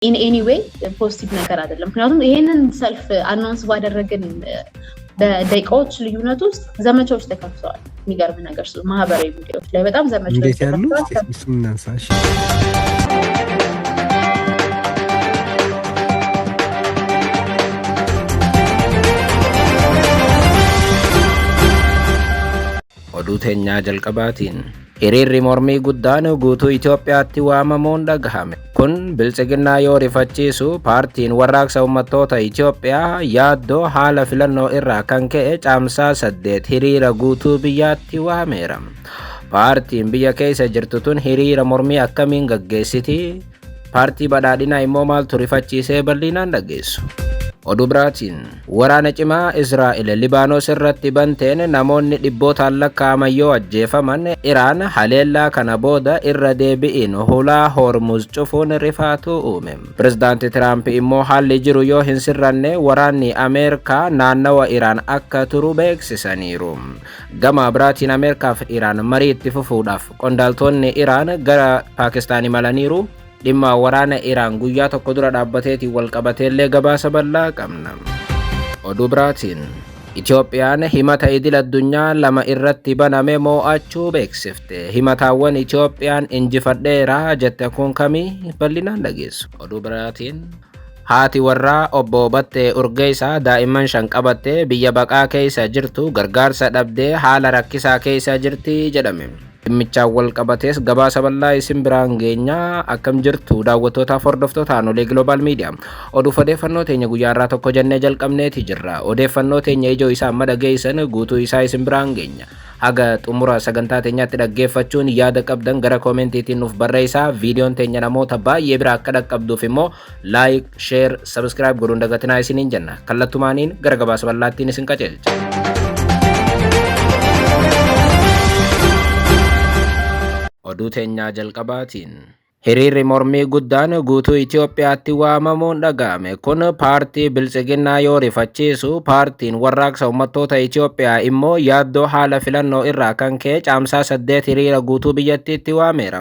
In any way positive ነገር አይደለም። ምክንያቱም ይሄንን ሰልፍ announce ባደረግን በደቂቃዎች ልዩነት ውስጥ ዘመቻዎች ተከፍተዋል። የሚገርም ነገር ማህበራዊ ሚዲያዎች ላይ በጣም ዘመቻዎች እንዴት ያሉ ተከፍተዋል። እሱን እናንሳ። እሺ። Oduu teenyaa jalqabaatiin hiriirri mormii guddaan guutuu Itoophiyaatti waamamuun dhagahame. Kun biltsiginnaa yoo rifachiisu, paartiin warraaqsa uummattoota Itoophiyaa yaaddoo haala filannoo irraa kan ka'e Caamsaa 8 hiriira guutuu biyyaatti waameera. Paartiin biyya keessa jirtu tun hiriira mormii akkamiin gaggeessiti? Paartii badhaadhinaa immoo maaltu rifachiisee? Bal'inaan dhageessu. Oduu biraatiin waraana cimaa Israa'el Libaanos irratti banteen namoonni dhibbootaan lakkaa'aman yoo ajjeefaman, Iraan haleellaa kana booda irra deebi'iin hulaa Hormuz cufuun rifaatuu uume. Pirezidaanti Tiraamp immoo haalli jiru yoo hin sirranne waraanni Ameerikaa naannawa Iraan akka turu beeksisaniiru. Gama biraatiin Ameerikaaf Iraan marii itti fufuudhaaf qondaaltonni Iraan gara Paakistaan imalaniiru. Dhimma waraana Iraan guyyaa tokko dura dhaabbateetiin wal qabateellee gabaasa bal'aa qabna. Oduu biraatiin Itoophiyaan himata idil addunyaa lama irratti baname moo'achuu beeksifte. Himataawwan Itoophiyaan injifadheera jette kun kamii? Bal'inaan dhageessu. Oduu biraatiin haati warraa obbo Battee Urgeessaa daa'imman 5 qabattee biyya baqaa keessa jirtu gargaarsa dhabdee haala rakkisaa keessa jirti jedhame. Dhimmichaan wal qabatees gabaasa bal'aa isin biraan geenyaa. Akkam jirtu daawwattootaaf hordoftoota Aanolee Global Media? Oduuf odeeffannoo teenya guyyaa irraa tokko jennee jalqabneeti jirra. Odeeffannoo teenya ijoo isaa amma dhageessan guutuu isaa isin biraan geenya. Haga xumura sagantaa teenyaatti dhaggeeffachuun yaada qabdan gara koomentiitiin nuuf barreessaa. Viidiyoon teenya namoota baay'ee bira akka dhaqqabduuf immoo like, share, subscribe godhuun dagatinaa isiniin jenna. Kallattumaaniin gara gabaasa bal'aattiin isin qajeelcha. Oduu teenyaa jalqabaatiin hiriirri mormii guddaan guutuu Itoophiyaatti waamamuun dhaga'ame. Kun paartii biltsiginnaa yoo rifachiisu, paartiin warraaqsa uummattoota Itoophiyaa immoo yaaddoo haala filannoo irraa kan ka'e Caamsaa 8 hiriira guutuu biyyattiitti waameera.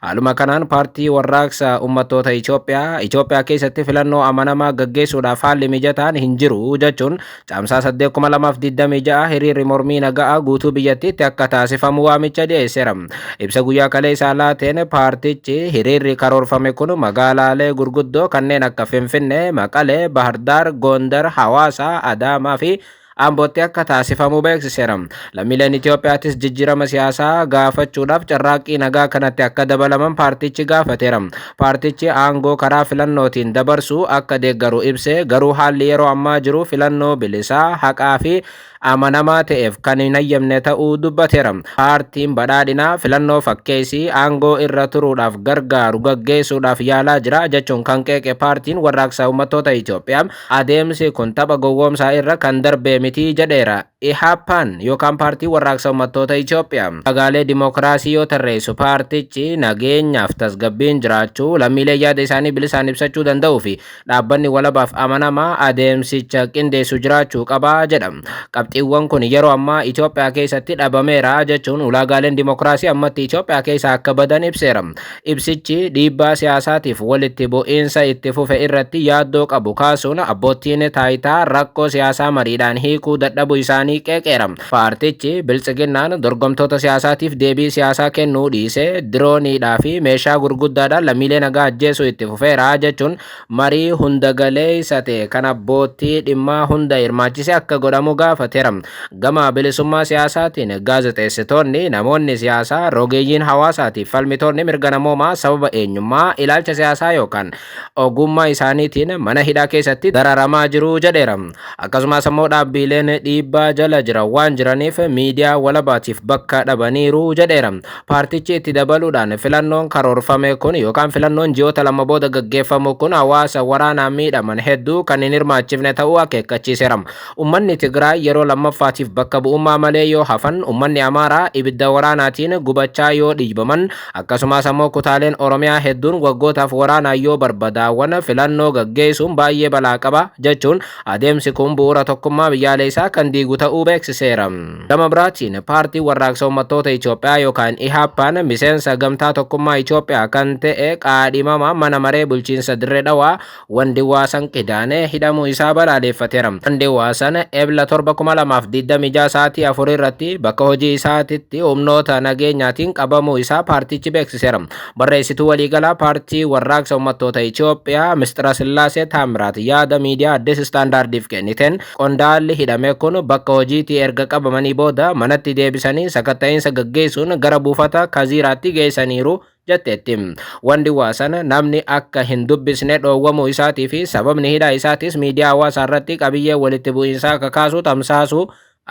Haaluma kanaan paartii warraaqsa uummattoota Itoophiyaa, Itoophiyaa keessatti filannoo amanamaa gaggeessuudhaaf haalli mijataan hin jiru jechuun Caamsaa 8, 2026 hiriirri mormii naga'aa guutuu biyyattiitti akka taasifamu waamicha dhiyeesseera. Ibsa guyyaa kaleessaa laateen paartichi hiriirri karoorfame kun magaalaalee gurguddoo kanneen akka Finfinnee, Maqalee, Bahardaar, Gondar, Hawaasaa, Adaamaa fi Ambootti akka taasifamu beeksiseera. Lammiileen Itoophiyaattis jijjiirama siyaasaa gaafachuudhaaf carraaqqii nagaa kanatti akka dabalaman paartichi gaafateera. Paartichi aangoo karaa filannootiin dabarsuu akka deeggaru ibsee, garuu haalli yeroo ammaa jiru filannoo bilisaa, haqaa fi amanamaa ta'eef kan hin hayyamne ta'uu dubbateera. Paartiin badhaadhinaa filannoo fakkeessii aangoo irra turuudhaaf gargaaru gaggeessuudhaaf yaalaa jira jechuun kan qeeqe paartiin warraaqsa uummattoota Itoophiyaa, adeemsi kun tapha gowwoomsaa irra kan darbee miti jedheera. IHAPAN yookaan paartiin warraaqsa uummattoota Itoophiyaa ulaagaalee dimookiraasii yoo tarreessu, paartichi nageenyaaf tasgabbiin jiraachuu, lammiileen yaada isaanii bilisaan ibsachuu danda'uu fi dhaabbanni walabaaf amanamaa adeemsicha qindeessu jiraachuu qaba jedha. Qabxiiwwan kun yeroo ammaa Itoophiyaa keessatti dhabameera jechuun ulaagaaleen dimookiraasii ammatti Itoophiyaa keessa akka badan ibseera. Ibsichi dhiibbaa siyaasaatiif walitti bu'iinsa itti fufe irratti yaaddoo qabu kaasuun abboottiin taayitaa rakkoo siyaasaa mariidhaan hiikuu dadhabuu isaanii qeeqeera. Paartichi biltsiginnaan dorgomtoota siyaasaatiif deebii siyaasaa kennuu dhiisee dirooniidhaa fi meeshaa gurguddaadhaan lammiilee nagaa ajjeesuu itti fufeera jechuun marii hunda galeessa ta'e kan abboottii dhimmaa hunda hirmaachise akka godhamu gaafateera. Gama bilisummaa siyaasaatiin gaazexeessitoonni, namoonni siyaasaa, rogeeyyiin hawaasaatiif falmitoonni mirga namoomaa sababa eenyummaa, ilaalcha siyaasaa yookaan ogummaa isaaniitiin mana hidhaa keessatti dararamaa jiru jedheera. Akkasumas immoo dhaabbileen dhiibbaa jala jiran waan jiraniif miidiyaa walabaatiif bakka dhabaniiru jedheera. Paartichi itti dabaluudhaan filannoon karoorfame kun yookaan filannoon ji'oota 2 booda gaggeeffamu kun hawaasa waraanaan miidhaman hedduu kan hin hirmaachifne ta'uu akeekkachiiseera. Uummanni Tigraay yeroo lammaffaatiif bakka bu'ummaa malee yoo hafan, ummanni Amaaraa ibidda waraanaatiin gubachaa yoo dhiibaman, akkasumas ammoo kutaaleen Oromiyaa hedduun waggootaaf waraanaan yoo barbadaawwan filannoo gaggeessuun baay'ee balaa qaba jechuun adeemsi kun bu'uura tokkummaa biyyaalessaa kan diigu ta'uu beeksiseera. Gama biraatiin Paartiin Warraaqsa Uummattoota Itoophiyaa yookaan IHAP'n miseensa Gamtaa Tokkummaa Itoophiyaa kan ta'e qaadhimamaa mana maree bulchiinsa Dirree Dhawaa Wandiwaasan Qidaanee hidhamuu isaa balaaleeffateera. Wandiwaasan Ebla 7, 2026 sa'aatii 4 irratti bakka hojii isaatitti humnoota nageenyaatiin qabamuu isaa paartichi beeksiseera. Barreessituu waliigalaa Paartii Warraaqsa Uummattoota Itoophiyaa Mistira Sillaasee Taamiraat yaada miidiyaa Addis Standardiif kenniteen qondaalli hidhame kun bakka hojiitii erga qabamanii booda manatti deebisanii sakatta'iinsa gaggeessuun gara buufata Kaziiraatti geessaniiru jetteetti. Wandiwaasan namni akka hin dubbisne dhoowwamuu isaatii fi sababni hidhaa isaatis miidiyaa hawaasaa irratti qabiyyee walitti bu'iinsaa kakaasuu tamsaasuu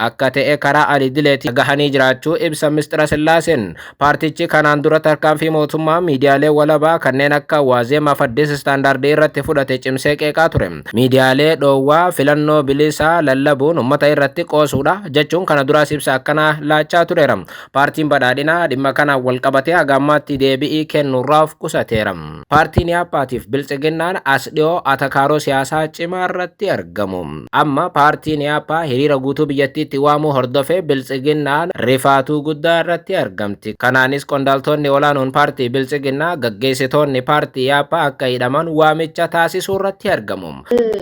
akka ta'e karaa alidileetii gahanii jiraachuu ibsa Mistira Sillaaseen. Paartichi kanaan dura tarkaanfii mootummaa miidiyaalee walabaa kanneen akka Waazeemaa fi Addis Standard irratti fudhate cimsee qeeqaa ture. Miidiyaalee dhoowwaa filannoo bilisaa lallabuun uummata irratti qoosuudha jechuun kana duraas ibsa akkanaa laachaa tureera. Paartiin Badhaadhinaa dhimma kanaan wal qabatee haga ammaatti deebi'ii kennuurraa of qusateera. Paartiin Yaappaatiif Biltsiginnaan as dhiyoo atakaaroo siyaasaa cimaa irratti argamu. Amma paartiin Yaappaa hiriira guutuu biyyattiitti waamuu hordofee Biltsiginnaan rifaatuu guddaa irratti argamti. Kanaanis qondaaltonni olaanoon paartii Biltsiginnaa gaggeessitoonni paartii Yaappaa akka hidhaman waamicha taasisuu irratti argamu.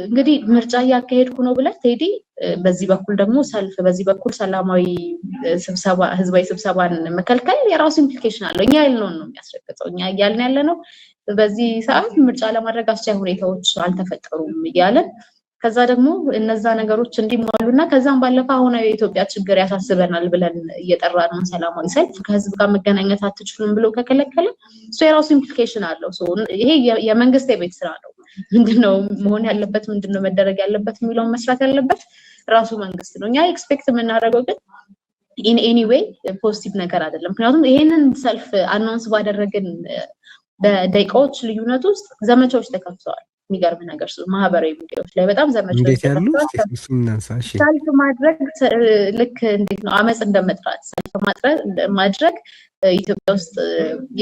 እንግዲህ ምርጫ እያካሄድኩ ነው ብለህ ቴዲ፣ በዚህ በኩል ደግሞ ሰልፍ፣ በዚህ በኩል ሰላማዊ ስብሰባ፣ ህዝባዊ ስብሰባን መከልከል የራሱ implication አለው። እኛ ያልነውን ነው የሚያስረግጠው። እኛ እያልን ያለ ነው በዚህ ሰዓት ምርጫ ለማድረግ አስቻይ ሁኔታዎች አልተፈጠሩም እያለን፣ ከዛ ደግሞ እነዛ ነገሮች እንዲሟሉ እና ከዛም ባለፈ አሁናዊ የኢትዮጵያ ችግር ያሳስበናል ብለን እየጠራነውን ሰላማዊ ሰልፍ ከህዝብ ጋር መገናኘት አትችሉም ብሎ ከከለከለ እሱ የራሱ implication አለው። ይሄ የመንግስት የቤት ስራ ነው። ምንድነው መሆን ያለበት፣ ምንድነው መደረግ ያለበት የሚለውን መስራት ያለበት ራሱ መንግስት ነው። እኛ expect የምናደርገው ግን in any way positive ነገር አይደለም። ምክንያቱም ይሄንን ሰልፍ announce ባደረግን በደቂቃዎች ልዩነት ውስጥ ዘመቻዎች ተከፍተዋል። የሚገርም ነገር ማህበራዊ ሚዲያዎች ላይ በጣም ዘመቻዎች እንዴት ያሉ ተከፍተዋል። እሱን እናንሳ። እሺ። ሰልፍ ማድረግ ልክ እንዴት ነው አመፅ እንደመጥራት፣ ሰልፍ ማድረግ ኢትዮጵያ ውስጥ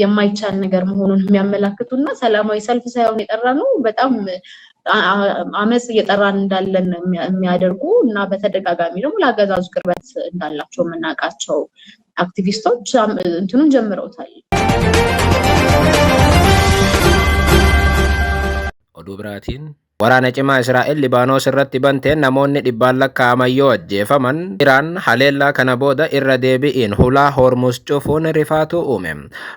የማይቻል ነገር መሆኑን የሚያመላክቱ እና ሰላማዊ ሰልፍ ሳይሆን የጠራ ነው በጣም አመፅ እየጠራን እንዳለን የሚያደርጉ እና በተደጋጋሚ ደግሞ ለአገዛዙ ቅርበት እንዳላቸው የምናውቃቸው አክቲቪስቶች እንትኑን ጀምረውታል። Oduu biraatiin waraana cimaa Israa'el Libaanos irratti banteen namoonni dhibbaan lakkaa'aman yoo ajjeefaman, Iraan haleellaa kana booda irra deebi'iin hulaa Hormuz cufuun rifaatuu uume.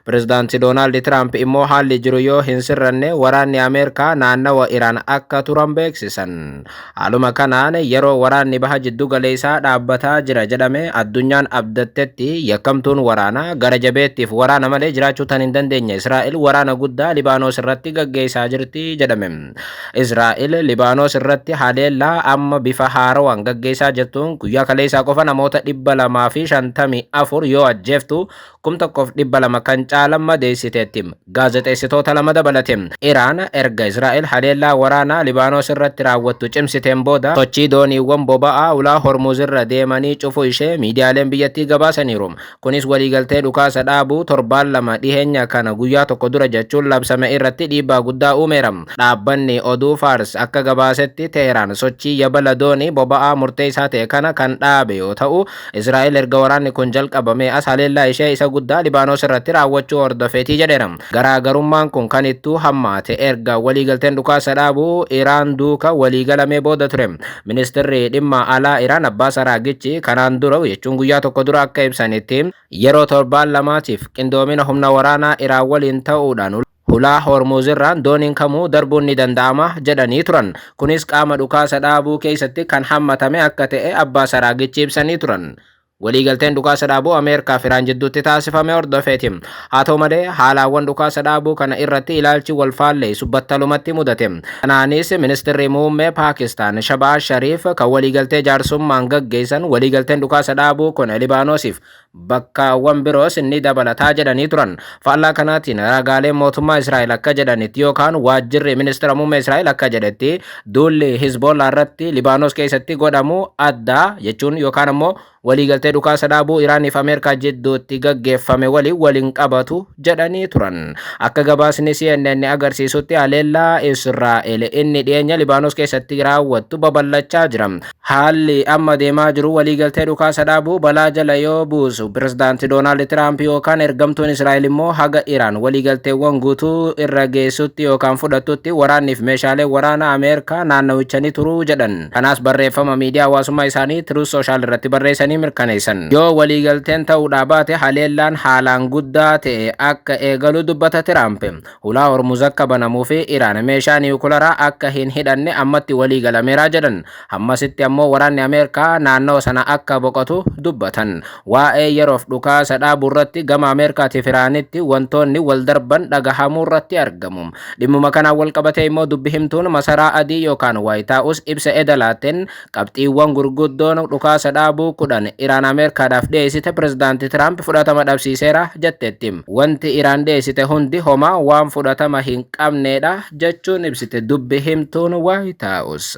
Pireezidaanti Doonaald Tiraamp immoo haalli jiru yoo hin sirranne waraanni Ameerikaa naannawa Iraan akka turan beeksisan. Haaluma kanaan yeroo waraanni baha jiddu galeessaa dhaabbataa jira jedhame addunyaan abdattetti yakkamtuun waraanaa gara jabeettiif waraana malee jiraachuu tan hin dandeenye Israa'el waraana guddaa Libaanos irratti gaggeessaa jirti jedhame. Israa'el Libaanos irratti haleellaa amma bifa haarawaan gaggeessaa jirtuun guyyaa kaleessaa qofa namoota 254 yoo ajjeeftu 1200 kan caalan madeessiteetti. Gaazexeessitoota lama dabalate. Iraan erga Israa'el haleellaa waraanaa Libaanos irratti raawwattu cimsiteen booda sochii dooniiwwan boba'aa ulaa Hormuz irra deemanii cufuu ishee miidiyaaleen biyyattii gabaasaniiru. Kunis waliigaltee dhukaasa dhaabuu torbaan 2 dhiheenya kana guyyaa tokko dura jechuun labsame irratti dhiibbaa guddaa uumeera. Dhaabbanni oduu Faars akka gabaasetti Teheraan sochii yabala doonii boba'aa murteessaa ta'e kana kan dhaabe yoo ta'u, Israa'el erga waraanni kun jalqabame as haleellaa ishee isa guddaa Libaanos irratti raawwachuu hordofeetii jedheera. Garaagarummaan kun kan ittuu hammaate erga waliigalteen dhukaasa dhaabuu Iraan duuka waliigalamee booda ture. Ministeerri dhimma alaa Iraan Abbaas Araagichi kanaan dura jechuun guyyaa tokko dura akka ibsanitti yeroo torbaan lamaatiif qindoomina humna waraanaa Iraan waliin ta'uudhaan hulaa Hormuz irraan dooniin kamuu darbuun ni danda'ama jedhanii turan. Kunis qaama dhukaasa dhaabuu keessatti kan hammatame akka ta'e Abbaas Araagichi ibsanii turan. Waliigalteen dhukaasa dhaabuu Ameerikaa fi Iraan jidduutti taasifame hordofeeti. Haa ta'u malee haalaawwan dhukaasa dhaabuu kana irratti ilaalchi wal faalleessu battalumatti mudate. Kanaanis ministeerri muummee Paakistaan Shabaaz Shariif kan waliigaltee jaarsummaan gaggeessan waliigalteen dhukaasa dhaabuu kun Libaanoosiif Bakkaawwan biroos ni dabalataa jedhanii turan. Faallaa kanaatiin ragaaleen mootummaa Israa'el akka jedhanitti yookaan waajjirri ministeera muummee Israa'el akka jedhetti, duulli Hizbollaa irratti Libaanos keessatti godhamu adda jechuun yookaan ammoo waliigaltee dhukaasa dhaabuu Iraaniif Ameerikaa jidduutti gaggeeffame waliin waliin qabatu jedhanii turan. Akka gabaasni CNN agarsiisutti, haleellaa Israa'el inni dhiyeenya Libaanos keessatti raawwattu babal'achaa jira. Haalli amma deemaa jiru waliigaltee dhukaasa dhaabuu balaa jala yoo buusu, pirezidaanti Doonaald Tiraamp yookaan ergamtuun Israa'el immoo haga Iraan waliigalteewwan guutuu irra geessutti yookaan fudhattutti waraanniif meeshaalee waraana Ameerikaa naannawicha ni turuu jedhan. Kanaas barreeffama miidiyaa hawaasummaa isaanii Truth Social irratti barreessanii mirkaneessan. Yoo waliigalteen ta'uudhaa baate, haleellaan haalaan guddaa ta'e akka eegalu dubbata Tiraamp. Hulaa Hormuz akka banamuu fi Iraan meeshaa niwukularaa akka hin hidhanne ammatti walii galameera jedhan. Hammasitti ammoo waraanni Ameerikaa naannoo sana akka boqotu dubbatan. Waa'ee yeroof dhukaasa dhaabuu irratti gama Ameerikaatiif Iraanitti wantoonni wal darban dhagahamuu irratti argamu. Dhimmuma kanaan wal qabatee immoo dubbi himtuun Masaraa Adii yookaan Waayit Haawus ibsa eda laatteen, qabxiiwwan gurguddoon dhukaasa dhaabuu 10 Iraan Ameerikaadhaaf dhiyeessite pirezidaanti Tiraamp fudhatama dhabsiiseera jetteetti. Wanti Iraan dhiyeessite hundi homaa waan fudhatama hin qabneedha jechuun ibsite dubbi himtuun Waayit Haawus.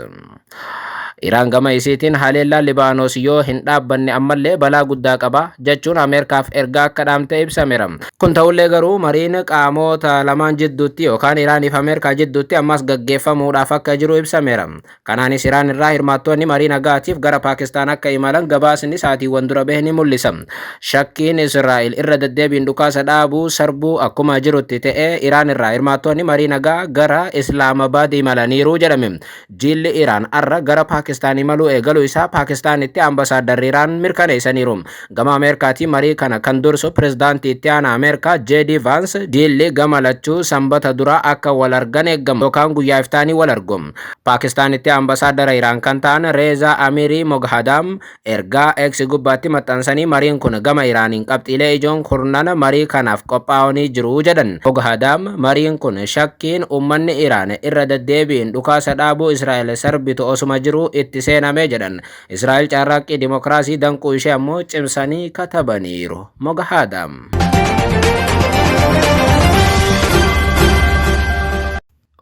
Iraan gama isiitiin haleellaan Libaanos yoo hin dhaabbanne ammallee balaa guddaa qaba jechuun Ameerikaaf ergaa akka dhaamte ibsameera. Kun ta'ullee garuu mariin qaamota lamaan jidduutti yookaan Iraaniif Ameerikaa jidduutti ammas gaggeeffamuudhaaf akka jiru ibsameera. Kanaanis Iraan irraa hirmaattoonni marii nagaatiif gara Paakistaan akka imalan gabaasni sa'aatiiwwan dura bahe ni mul'isa. Shakkiin Israa'el irra deddeebiin dhukaasa dhaabuu sarbuu akkuma jirutti ta'ee, Iraan irraa hirmaattoonni marii nagaa gara Islaamabaad imalaniiru jedhame. Jilli Iraan har'a gara Paakistaan imaluu eegaluu isaa Paakistaanitti ambasaadarri Iraan mirkaneessaniiru. Gama Ameerikaatiin marii kana kan dursu pirezidaantii itti aanaa Ameerikaa J.D. Vance jilli gama lachuu Sanbata duraa akka wal argan eegamu yookaan guyyaa iftaanii wal argu. Paakistaanitti ambasaaddara Iraan kan ta'an Reezaa Amirii Moghadam ergaa X gubbaatti maxxansanii, mariin kun gama Iraaniin qabxiilee ijoon kurnan marii kanaaf qophaa'anii jiru jedhan. Moghadam mariin kun shakkiin uummanni Iraan irra deddeebiin dhukaasa dhaabuu Israa'el sarbitu osuma jiru itti seename jedhan. Israa'el carraaqqii dimokiraasii danquu ishee ammoo cimsanii katabaniiru. Moghadam.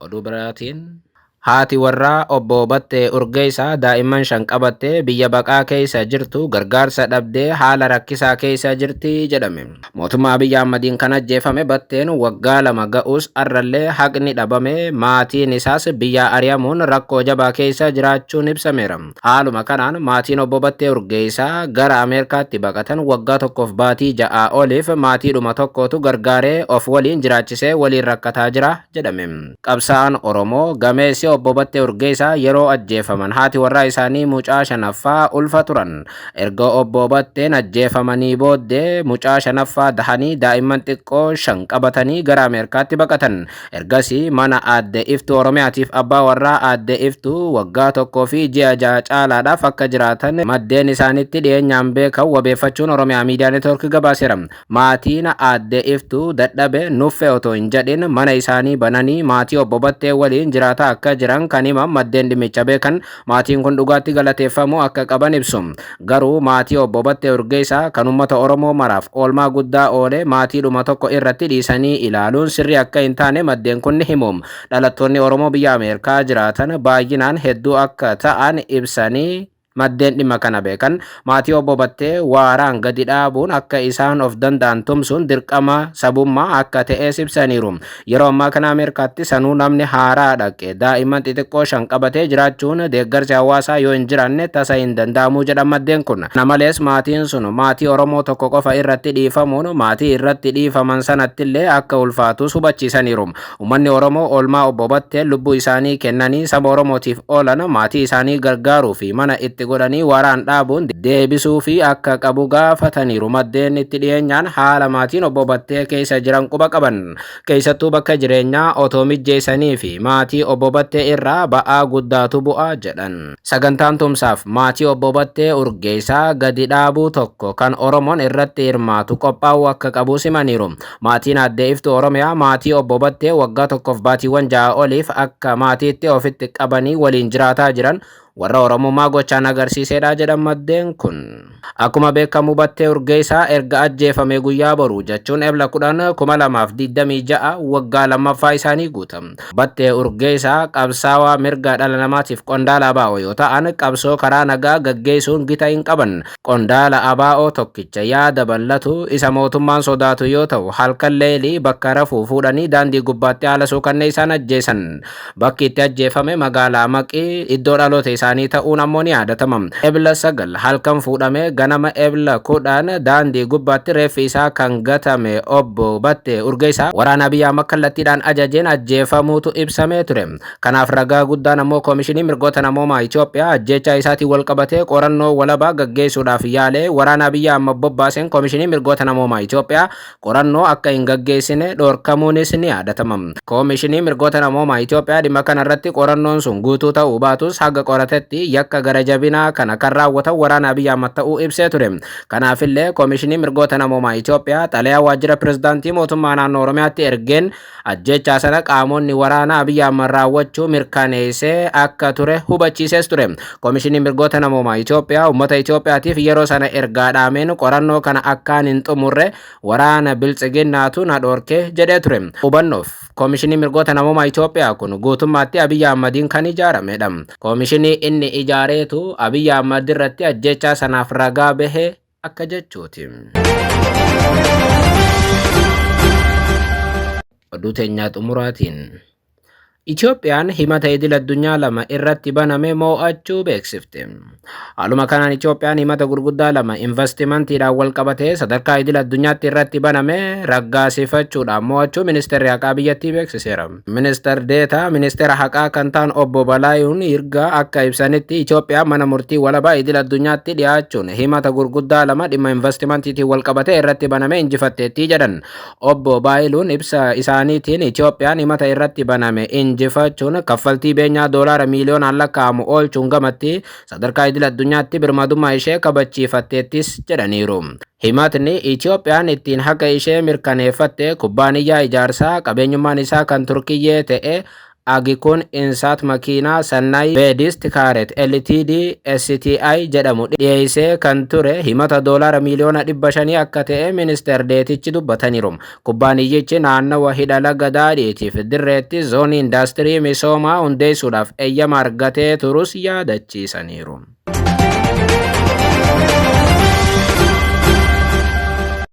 Oduu biraatiin, haati warraa obbo Battee Urgeessaa daa'imman 5 qabattee biyya baqaa keessa jirtu gargaarsa dhabdee haala rakkisaa keessa jirti jedhame. Mootummaa Abiyyi Ahmadiin kan ajjeefame Batteen waggaa 2 ga'us arrallee haqni dhabame, maatiin isaas biyyaa ari'amuun rakkoo jabaa keessa jiraachuun ibsameera. Haaluma kanaan maatiin obbo Battee Urgeessaa gara Ameerikaatti baqatan waggaa 1f baatii 6 oliif maatiidhuma tokkotu gargaaree of waliin jiraachisee waliin rakkataa jira jedhame. Qabsaa'aan Oromoo gameessi obbo Battee Urgeessaa yeroo ajjeefaman haati warraa isaanii mucaa shanaffaa ulfa turan. Erga obbo Batteen ajjeefamanii booddee mucaa shanaffaa dahanii daa'imman xiqqoo 5 qabatanii gara Ameerikaatti baqatan. Ergasii mana aadde Iftuu Oromiyaatiif abbaa warraa aadde Iftuu waggaa 1 fi ji'a 6 caalaadhaaf akka jiraatan maddeen isaanitti dhiyeenyaan beekan wabeeffachuun Oromiyaa Miidiyaa Neetwoork gabaaseera. Maatiin aadde Iftuu dadhabe nuffe otoo hin jedhin mana isaanii bananii maatii obbo Battee waliin jiraataa akka jiran kan himan maddeen dhimmicha beekan, maatiin kun dhugaatti galateeffamuu akka qaban ibsu. Garuu maatii obbo Battee Urgeessaa kan uummata Oromoo maraaf oolmaa guddaa oole maatiidhuma tokko irratti dhiisanii ilaaluun sirrii akka hin taane maddeen kun ni himu. Dhalattoonni Oromoo biyya Ameerikaa jiraatan baay'inaan hedduu akka ta'an ibsanii maddeen dhimma kana beekan, maatii obbo Battee waaraan gadi dhaabuun akka isaan of danda'an tumsuun dirqama sabummaa akka ta'es ibsaniiru. Yeroo ammaa kana Ameerikaatti sanuu namni haaraa dhaqe daa'imman xixiqqoo 5 qabatee jiraachuun deeggarsi hawaasaa yoo hin jiraanne tasa hin danda'amu jedhan maddeen kun. Kana malees maatiin sun maatii Oromoo tokko qofa irratti dhiifamuun maatii irratti dhiifaman sanattillee akka ulfaatus hubachiisaniiru. Uummanni Oromoo oolmaa obbo Batteen lubbuu isaanii kennanii saba Oromootiif oolan maatii isaanii gargaaruu fi mana itti godhanii waaraan dhaabuun deebisuu fi akka qabu gaafataniiru. Maddeen itti dhiyeenyaan haala maatiin obbo Battee keessa jiran quba qaban. Keessattuu bakka jireenyaa otoo mijjeessanii fi maatii obbo Battee irraa ba'aa guddaatu bu'a jedhan. Sagantaan tumsaaf maatii obbo Battee Urgeessaa gadi dhaabuu tokko kan Oromoon irratti hirmaatu qophaa'uu akka qabus himaniiru. Maatiin aadde Iftuu Oromiyaa maatii obbo Battee waggaa 1f baatiiwwan 6 oliif akka maatiitti ofitti qabanii waliin jiraataa jiran Warra Oromummaa gochaan agarsiisedha jedhan maddeen kun. Akkuma beekamu Battee Urgeessaa erga ajjeefame guyyaa boruu jechuun Ebla 10, 2026 waggaa lammaffaa isaanii guuta. Battee Urgeessaa qabsaawaa mirga dhala namaatiif qondaala ABO yoo ta'an, qabsoo karaa nagaa gaggeessuun gita hin qaban. Qondaala ABO tokkicha yaada bal'atu isa mootummaan sodaatu yoo ta'u, halkan leelii bakka rafuu fuudhanii daandii gubbaatti haala suukannee isaan ajjeesan. Bakki itti ajjeefame magaalaa Maqii iddoo dhaloota isaanii ta'uun ammoo ni yaadatama. Ebla 9 halkan fuudhamee ganama Ebla 10 daandii gubbaatti reeffi isaa kan gatame obbo Battee Urgeessaa waraana Abiy Ahmad kallattiidhaan ajajeen ajjeefamuutu ibsamee ture. Kanaaf ragaa guddaan ammoo Koomishinii Mirgoota Namoomaa Itoophiyaa ajjeechaa isaatiin walqabatee qorannoo walabaa gaggeessuudhaaf yaalee waraana Abiy Ahmad bobbaaseen Koomishinii Mirgoota Namoomaa Itoophiyaa qorannoo akka hin gaggeessine dhorkamuunis ni yaadatama. Koomishinii Mirgoota Namoomaa Itoophiyaa dhimma kana irratti qorannoon sun guutuu ta'uu baatus haga qoratetti yakka gara jabinaa kana kan raawwatan waraana Abiy Ahmad ta'uu ibsee ture. Kanaafillee Koomishinii Mirgoota Namoomaa Itoophiyaa xalayaa waajjira pirezidaantii mootummaa naannoo Oromiyaatti ergeen ajjeechaa sana qaamonni waraana Abiy Ahmad raawwachuu mirkaneessee akka ture hubachiisees ture. Koomishinii Mirgoota Namoomaa Itoophiyaa uummata Itoophiyaatiif yeroo sana ergaa dhaameen qorannoo kana akkaan hin xumurre waraana Biltsiginnaatu na dhorke jedhee ture. Hubannoof Koomishinii Mirgoota Namoomaa Itoophiyaa kun guutummaatti Abiy Ahmadiin kan ijaaramedha. Koomishinii inni ijaareetu Abiy Ahmad irratti ajjeechaa sanaaf ragaa bahe akka jechuuti. Oduu teenyaa xumuraatiin. Itoophiyaan himata idil addunyaa lama irratti baname moo'achuu beeksifte. Haaluma kanaan Itoophiyaan himata gurguddaa lama investimantiidhaan wal qabatee sadarkaa idil addunyaatti irratti baname raggaasifachuudhaan moo'achuu Ministeerri Haqaa biyyattii beeksiseera. Ministeer Deetaa Ministeera Haqaa kan ta'an obbo Balaayuun Yirgaa akka ibsanitti, Itoophiyaan mana murtii walabaa idil addunyaatti dhiyaachuun himata gurguddaa lama dhimma investimantiitiin wal qabatee irratti baname injifatteetti jedhan. Obbo Baayiluun ibsa isaaniitiin Itoophiyaan himata irratti baname injifachuun kaffaltii beenyaa doolaara miiliyoonaan lakkaa'amu oolchuun gamatti sadarkaa idil addunyaatti birmadummaa ishee kabachiifatteettis jedhaniiru. Himatni Itoophiyaan ittiin haqa ishee mirkaneeffatte kubbaaniyyaa ijaarsaa qabeenyummaan isaa kan Turkiyyee ta'e Agikun Insaat Makiinaa Sannaay Beedist Kaaret LTD STI jedhamu dhiyeessee kan ture himata doolaara miiliyoona 500 akka ta'e ministeer deetichi dubbataniiru. Kubbaaniyyichi naannawa hidha laga Daadhiitiif Dirreetti zoonii indaastirii misoomaa hundeessuudhaaf eeyyama argatee turus yaadachiisaniiru.